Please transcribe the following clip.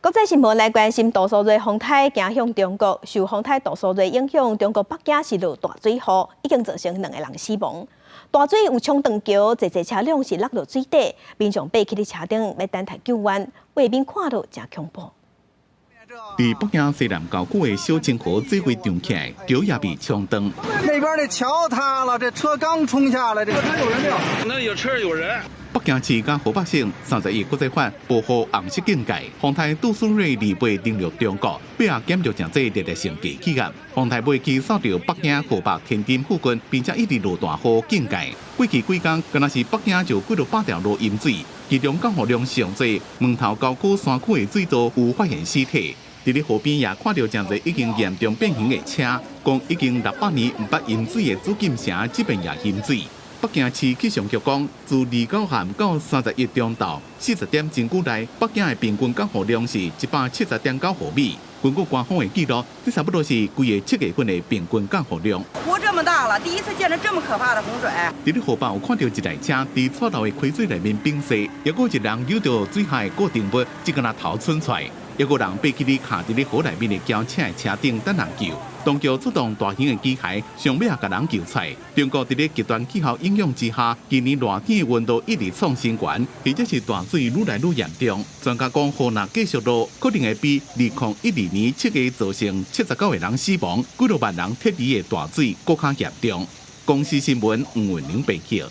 國際新聞來關心，杜蘇芮風颱行向中國，受風颱杜蘇芮影響，中國北京是落大水雨，已經造成兩個人死亡。大水有沖斷橋，濟濟車輛是落入水底，民眾爬起佇車頂欲等待救援，畫面看著誠恐怖。佇北京西南郊區的小清河水位漲起來，橋也被沖斷。那邊的橋塌了，這車剛衝下來，這車有人沒有？那有車有人。北京市佮河北省31國際發暴雨紅色警戒，風颱杜蘇芮禮拜登陸中國，尾仔減弱成做熱帶性低氣壓。風颱尾期掃著北京、河北、天津附近，並且一直落大雨警戒。過去幾工，敢若是北京就幾落百條路淹水，其中降雨量上濟，門頭溝區山區的水道有發現屍體。佇咧河邊也看著誠濟已經嚴重變形的車，講已經600年毋捌淹水的紫禁城，這擺也淹水。北京市氣象局講，自29號到31中晝40點鐘久內，北京的平均降雨量是170.9毫米。根據官方的記錄，這差不多是規个7月份的平均降雨量。活這麼大了，第一次見著這麼可怕的洪水。佇咧河北有看著一台車佇錯漏的溪水內面崩逝，抑閣有一人扭著水下的固定物，這敢若頭伸出來，抑閣有人爬起佇卡佇咧河內面的轎車的車頂等人救。當局出動大型的機械，上尾仔共人救出來。中國佇咧極端氣候影響之下，今年熱天的溫度一直創新高，而且是大水愈來愈嚴重。專家講，雨若繼續落，可能會比2012年7月造成79個人死亡、幾若萬人撤離的大水閣較嚴重。公視新聞吳文玲報道。